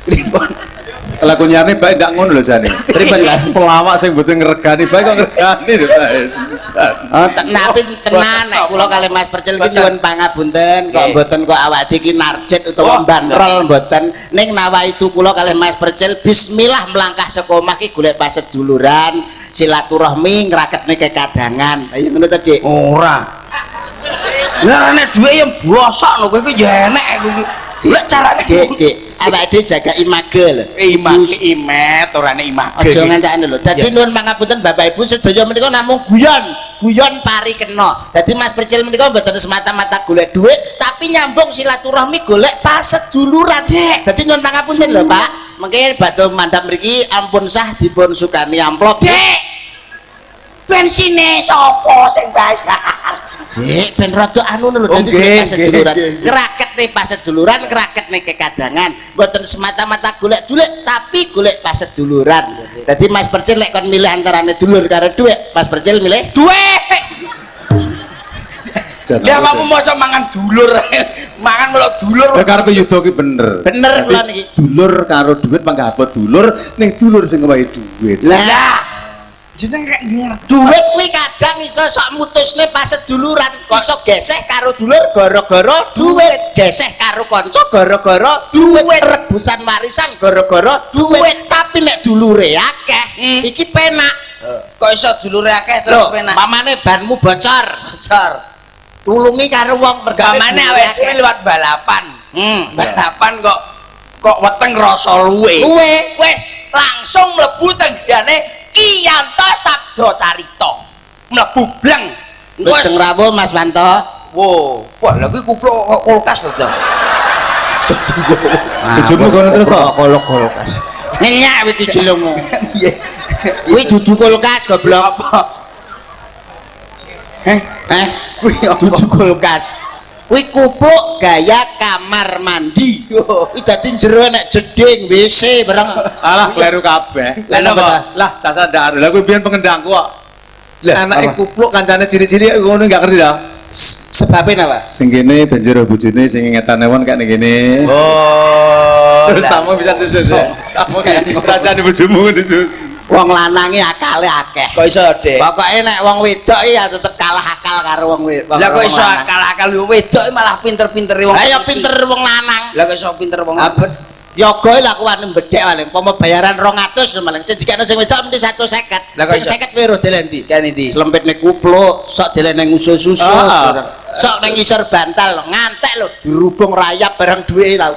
Pripun? Lagu nyarne bae ndak ngono lho jane. Pripun lah? Pelawak sing mboten ngregani bae kok ngregani lho bae. Oh, tapi tenan nek kula kalih Mas Percil iki nyuwun pangapunten, kok mboten kok awake dhewe iki narjet utawa Oh, bandrol mboten. Ning nawaitu kula kalih Mas Percil bismillah melangkah saka omah ki golek paseduluran, silaturahmi ngraketne kekadangan. Ayo ngono ta, Dik? Ora. Lah nek duwe ya bosok lho kowe iki ya enek kowe iki. Lah carane Dik, Dik, awake dhewe jaga image lho. Image imet ora nek image. Aja ngantekane lho. Dadi nuwun pangapunten Bapak Ibu sedaya menika namung guyon, guyon parikena. Dadi Mas Percil menika mboten semata-mata golek dhuwit, tapi nyambung silaturahmi golek paseduluran. Dadi nuwun pangapunten lho, Pak. Mengke badhe mandhap mriki ampun sah dipun sukani amplop. Dek. Bensine sapa sing bayar? Dik, ben rada anu lho Oh, dadi nggih, golek paseduluran. nggih, nggih. Ngraketne paseduluran, ngraketne kekadangan. Mboten semata-mata golek duit, tapi golek paseduluran. Dadi Mas Percil lek kon milih antarane dulur karo dhuwit, Mas Percil milih Duwe. Ya awakmu mosok mangan dulur. Mangan melok dulur. Ya karepe Yuda ki bener. Bener Dadi kula niki. Dulur karo duit mangga abot dulur, ning dulur sing ngewehi duit. Lah, Jeneng kayak ngerti. duit kuwi kadang iso sok mutusne paseduluran, iso geseh karo dulur gara-gara duit, geseh karo kanca gara-gara duit, rebusan warisan gara-gara duit. Tapi nek dulure akeh, iki penak. Kok iso dulure akeh terus Lho, penak? pamane banmu bocor, Bocor. tulungi karo wong mergane Pamane dulure awake akeh. dhewe liwat balapan. Balapan kok kok weteng rasa luwe. Luwe. Wis langsung mlebu tenggane Ki Yanto Sabdo Carita. Mlebu bleng. Lujeng rawuh Mas Wanto. Wo, wah lha kuwi kupluk kok kulkas to, Ta. Bojomu kono terus to? Kolok kulkas. Ngenyak kuwi jelengmu. Piye? Kuwi dudu kulkas goblok. Apa? Heh, Eh, kuwi apa? dudu kulkas. Kuwi kupluk gaya kamar mandi. Kuwi dadi jero nek jeding WC bareng. Alah kleru kabeh. Lah napa ta? Lah caca ndak. Lah kuwi biyen pengendangku kok. Lah, Anake apa? kupluk kancane cilik-cilik ngono enggak ngerti ta? Sebabe napa? Sing kene banjur bojone sing ngetan ewon kayak ning kene. Oh. Terus lah. kamu bisa susus ya. Kamu rasane bojomu ngono sus. Wong lanange akale akeh. Kok iso, Dek? Pokoke nek wong wedok iki ya tetep kalah akal karo wong wedok. Lah kok iso akal-akal wedok malah pinter-pintere wong. Lah ya pinter wong lanang. Lah kok iso pinter wong. Yoga lah aku wani bedhek paling. Pomo bayaran 200 paling. Sing dikene sing wedok mesti 150. Lah kok Sing iso? 50 piro delen ndi? Kene ndi? Slempitne kupluk, sok delen ning usus-usus. Ah. Sok ning ngisor bantal ngantek lho dirubung rayap bareng duwe tau.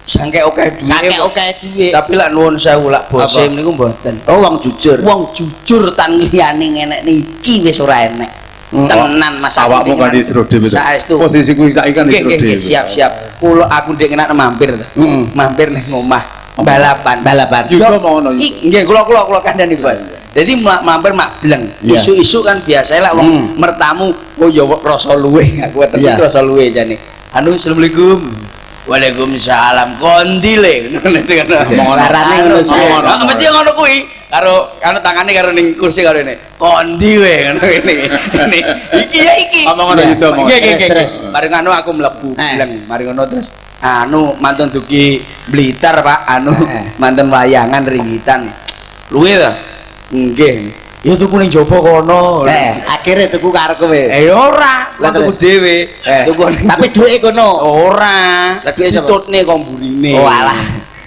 Sangke akeh duwe. Saking akeh duwe. Tapi lak nuwun sewu lak bose Apa? niku mboten. Oh wong jujur. Wong jujur tan liyane ngenek niki wis ora enek. Tenan Mas aku Awakmu kan niki disuruh dhewe. to. Saestu. Posisiku saiki kan Nggih, disuruh nggih, nggih, dhewe. siap, siap. Kula aku ndek ngenak mampir to. Mampir ning omah balapan. Balapan. Yuda mau ngono. Yuda. Nggih, kula kula kula kandhani, Bos. Dadi mampir mak bleng. Iya. Isu-isu kan biasa lah wong mertamu, oh ya kok rasa luwe aku weteng Iya. rasa luwe jane. Anu assalamualaikum. Waalaikumsalam. Kondi le. Suarane ngono sih. Ngomong ngono. Nah, mesti ngono kuwi. Karo karo tangane karo ning kursi karo ini. Kondi we ngono ngene. Ini iki ya iki. Ngomong ngono Iya. Yuda ngomong. Nggih, nggih, nggih. Terus, Mari ngono aku mlebu Eh. bleng. Mari ngono terus anu mantun dugi Blitar, Pak. Anu Eh. mantun wayangan ringgitan. Luwe ta? Nggih. Ya tuku ning jaba kono. Eh, akhirnya tuku karo kowe. Eh ora, Lah, tuku terus? dhewe. Eh, Tuku ning tapi duwe kono. ora. Lah, duwe sapa? Ditutne kok mburine. Oh, alah.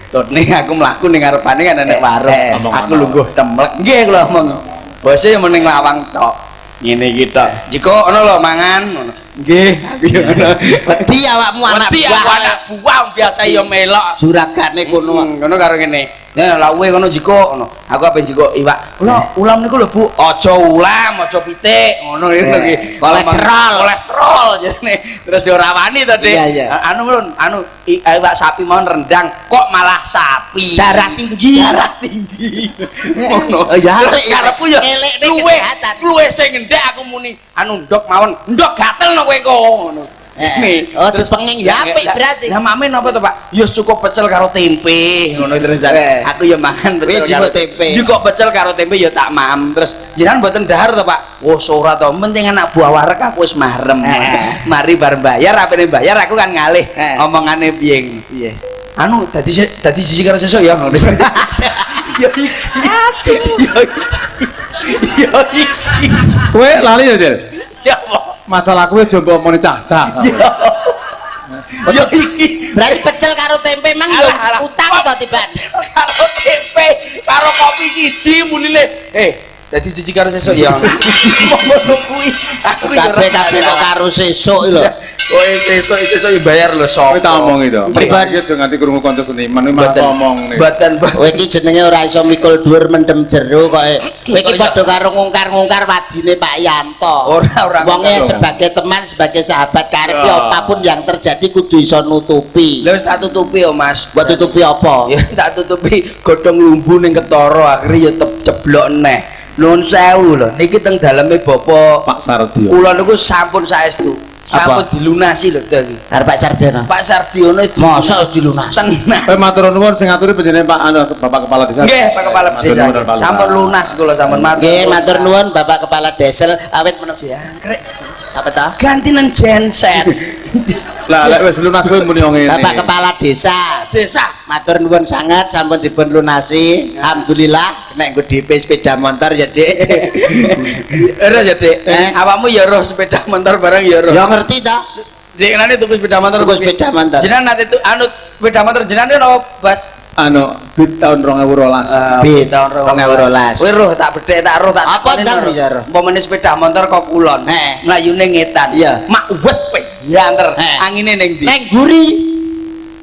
Tutne aku mlaku ning ngarepane kan enek Eh, warung. eh. Aku lungguh temlek. Nggih kula omong. Bose yo ning lawang tok. Ngene iki tok. Jiko ono lho mangan ngono. Nggih, aku yo ngono. Wedi awakmu anak Wedi aku buah. anak buah biasa yo melok. Juragane kono. Ngono karo ngene. Ya lawuhe ngono jiko ngono. Aku ape jiko iwak. Kula ulam niku lho Bu, aja ulam, aja pitik ngono ngono Eh, iki. kolesterol. Kolesterol jenenge. Terus yo ora wani to, Dik. Iya, iya. Anu lho, anu iwak sapi mau rendang kok malah sapi. Darah tinggi. Darah tinggi. Ngono. Oh, ya, Terus apik, ya. karepku yo Ngelekne luwe kesehatan. luwe sing ngendhek aku muni anu ndok mawon. Ndok gatel no kowe kok ngono. Eh, Nih, oh, terus- dipenging ya apik Lah, berarti. Lah mame napa to, Pak? Ya cukup pecel karo tempe ngono terus. Eh. Aku ya mangan Kowe pecel jupuk tempe. Jupuk pecel karo tempe ya tak mam. Terus jenengan mboten dahar to, Pak? Wah, ora to, penting anak buah wareg aku wis marem. Eh. Mari bar bayar, apene bayar aku kan ngalih Eh. omongane piye. Piye? Anu dadi dadi siji karo sesuk ya ngono. Ya iki. Ya iki. Ya iki. Kowe lali ya, Dil? Ya apa? Masalah kowe aja mbok omongin cah-cah. Ya iki. Berarti pecel karo tempe mang yo Alah, alah. utang to tiban. Karo tempe, karo kopi siji munine. Eh, dadi siji karo sesuk ya. Ngono kuwi. Aku ya ora Kabeh kabeh kok karo sesuk lho. Oh, sesuk sesuk ya bayar lho sapa. Kowe tak omongi to. Pripun? Iki aja nganti krungu kanca seniman kuwi malah Mboten. ngomong nih. Mboten, mboten. Kowe iki jenenge ora iso mikul dhuwur mendem jero kok. Kowe iki Kok iso? padha karo ngungkar-ngungkar wadine Pak Yanto. Ora, ora Wonge ngungkar. sebagai teman, sebagai sahabat karep Ya. apapun yang terjadi kudu iso nutupi. Lah wis tak tutupi yo, Mas. Buat tutupi apa? Ya tak tutupi godhong lumbu ning ketara akhire ya ceblok neh. Nuwun sewu lho, niki teng daleme Bapak Pak Sardio. kula niku sampun saestu. Sampun dilunasi lho iki. Karo Pak Sardiono. Pak Sardiono Masa wis dilunasi? Tenang. Eh matur nuwun sing ngaturi panjenengan Pak anu Bapak Kepala Desa. Nggih, Pak Kepala Matur Desa. nuwun, Pak Lurah. Sampun lunas kula sampun matur. Nggih, matur nuwun Bapak Kepala Desa awit menapa? Jangkrik. Sapa ta? Gantinen genset. Lah lek wis lunas kowe muni wong ngene. Bapak Kepala Desa. Desa. Matur nuwun sangat sampun dipun lunasi. Alhamdulillah nek nggo DP sepeda motor ya, Dik. Ora ya, Dik. Eh? Awakmu ya roh sepeda motor barang ya roh. Ya ngerti ta? Dik nane tuku sepeda motor. Tuku sepeda motor. Jenengan nate tu anu sepeda motor jenengan napa, Bas? Anu bit tahun 2012. Bit tahun 2012. Kowe roh tak bedhek tak roh tak Apa takoni ndang roh. bisa roh? Umpamane sepeda motor kok kulon. Heh. Mlayune ngetan. Iya. Mak wes banter. Heh. Angine ning ndi? Neng guri.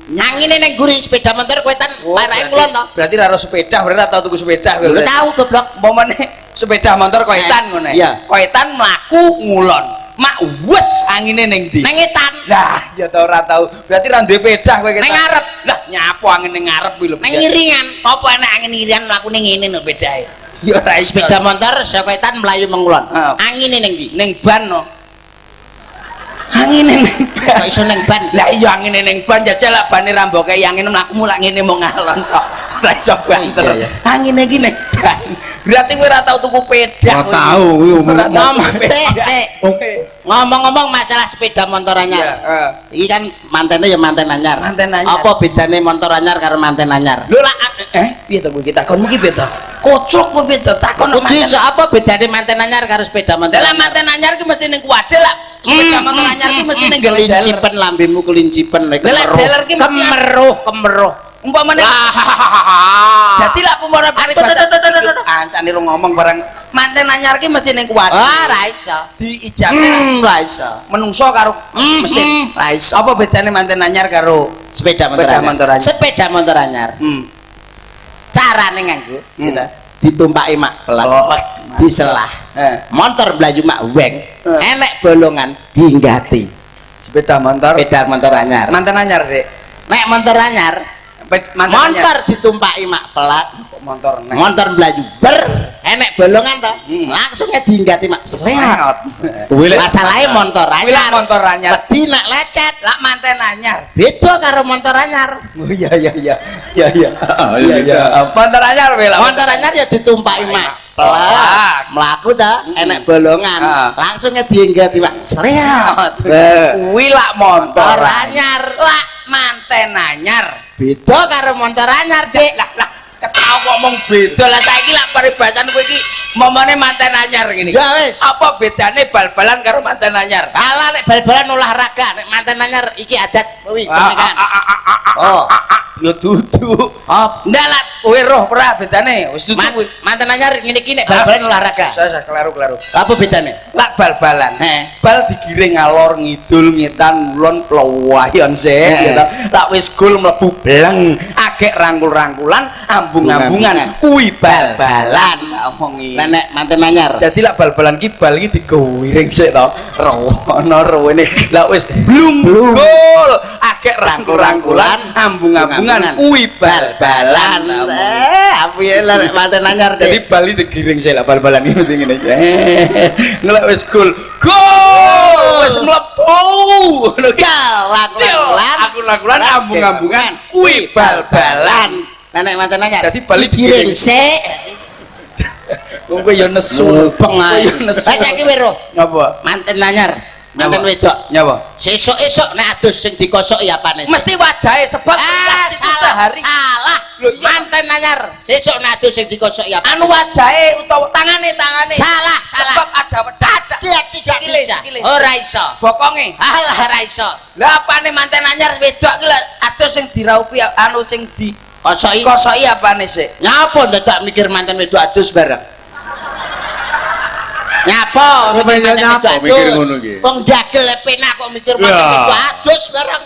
Angine neng guri sepeda motor kowe tan Oh, parake ngulon to. Berarti ra roh sepeda, berarti ra tau tuku sepeda kowe. Lho tau goblok. Umpamane sepeda motor kok etan ngono. Iya. Kok etan mlaku ngulon. Mak wes angine ning ndi? Neng etan. Lah, ya tau ora tau. Berarti ra duwe sepeda kowe Neng ngarep. Lah, nyapo angin ning ngarep kuwi lho. Neng iringan. Apa enek angin irian mlakune ngene lho bedae. Ya ora iso. Sepeda motor saka etan mlayu mengulon. Ah. Angine neng ndi? Ning ban no. Angine ning ban. Kok iso neng ban? Lah iya angine ning ban jajal lak bane ra mbok kei angin mlaku mulak ngene mau ngalon tok. Ora iso banter. Iya, iya. Angine iki ning ban. Berarti kowe ora tau tuku sepeda. Ora tau kuwi omong. Ora tau Ngomong tuku sik sepeda. sik. Ngomong-ngomong masalah sepeda motor Iya, anyar. heeh. Iki kan mantene ya manten anyar. Manten anyar. Apa bedane motor anyar karo manten anyar? Lho lah piye to kowe iki takonmu ki piye to? Kocok kowe piye to takon Kudu iso apa bedane manten anyar karo sepeda motor? Lah manten anyar ki mesti ning kuwade lah. Sepeda motor anyar ki mesti ning gone dealer. Kelincipen lambemu kelincipen nek Lah, dealer ki mesti- kemeruh kemeruh. Umpamane dadi lah umpamane paribasa ancane ro ngomong barang manten anyar ki mesti ning kuwade. Ah, ra iso. Diijabne Ra iso. menungso karo mesin. Ra iso. Apa bedane manten anyar karo Sepeda motor Sepeda anyar. motor anyar. Sepeda motor anyar. Carane nganggo gitu. Ditumpaki mak pelan. Oh. Diselah. Eh. Motor mlayu mak weng. Eh. Enek bolongan dinggati. Sepeda motor. Sepeda motor anyar. Manten anyar, Dik. Nek motor anyar, Manten anyar. motor ditumpaki mak pelan. Kok motor nek. Motor mlayu ber, enek bolongan to. Langsung dinggati mak Sehat. Kuwi lek Masalahe motor Kuwi lak anyar. motor anyar. Wedi nek lecet. Lak manten anyar. Beda karo motor anyar. Oh iya iya iya. Iya iya. Iya, Iya iya. Motor anyar kuwi lak. Motor anyar ya ditumpaki mak Pelak. pelak. Mlaku ta, enek bolongan. Ah. Langsung dinggati mak sreat. Kuwi lak motor Motor anyar. Lak manten anyar. Beda karo motor anyar, Dik. Lah lah ketau ngomong beda lah saiki lak paribasan kowe iki momone manten anyar ngene. Ya wis. Apa bedane bal-balan karo manten anyar? Alah nek bal-balan olahraga, nek manten anyar iki adat kuwi pernikahan. Oh. Ya dudu. Oh, Ndak lah kowe roh ora bedane. Wis dudu kuwi. Manten anyar ngene iki nek bal-balan olahraga. Saya kleru-kleru. Apa bedane? Lak bal-balan. Heh. Bal digiring ngalor ngidul ngetan ngulon plewayon sik Heh. ya toh. Lak wis gol mlebu bleng, agek rangkul-rangkulan, ambung-ambungan kuwi bal-balan. Tak omongi. Lah nek manten anyar. Dadi lak bal-balan ki bal ki digowiring sik to. Rono rowene. Lak wis blung gol, agek rangkul-rangkulan, ambung-ambungan kuwi bal-balan. Tak omongi. Eh, apa ya lah nek manten anyar, Jadi Dik. Bali digiring sik lah bal-balan iki mesti ngene. Ngelak wis gol. Gol! Wis mlebu. Ngono ki. Gal rangkul-rangkulan, Aku-rangkulan ambung-ambungan kuwi bal-balan. Lah nek manten anyar. Dadi bali digiring digiring. sik. Wong kowe ya nesu. Mubeng Kowe ae. ya nesu. Lah saiki wis roh Ngapa? manten anyar. Manten wedok. Nyapa? Sesuk esuk nek adus sing dikosoki apane? Mesti wajahe sebab Ah, itu salah, sehari. salah. Lho, iya. Manten anyar. Sesuk nek adus sing dikosoki apane? Anu wajahe utawa tangane tangane. Salah, salah. Sebab ada wedak. Tidak, tidak Sikile, bisa. sikile. Ora iso. Bokonge. Alah, ora iso. Lah apane manten anyar wedok ki lho adus sing diraupi anu sing di Kosoki. kosoki apane sik? Nyapa ndadak mikir manten wedok adus bareng? Nyapa Kok mikir manten nyapa wedok mikir adus? ngono ki? Wong jagel penak kok mikir manten Ya. wedok adus bareng.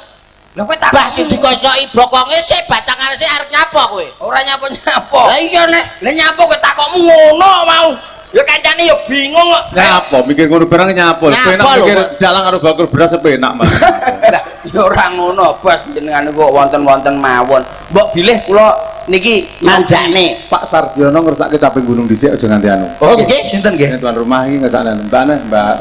Lah kowe tak Bah sing dikosoki bokonge sik batangane sik arep nyapa kowe? ora nyapa-nyapa. Lah iya nek Lah nyapa kowe takokmu ngono mau. Ya kancane ya bingung kok. Nyapa mikir ngono barang nyapa. Nyapa Penak lho, mikir Pak. dalang karo bakul beras penak, Mas. Lah ya ora ngono, Bos, jenengan kok wonten-wonten mawon. Mbok bilih kula niki manjane. Pak Sardiono ngersake caping gunung dhisik aja nganti anu. Oh nggih. Sinten nggih? Ini tuan rumah iki ngersakne Mbak Mbak.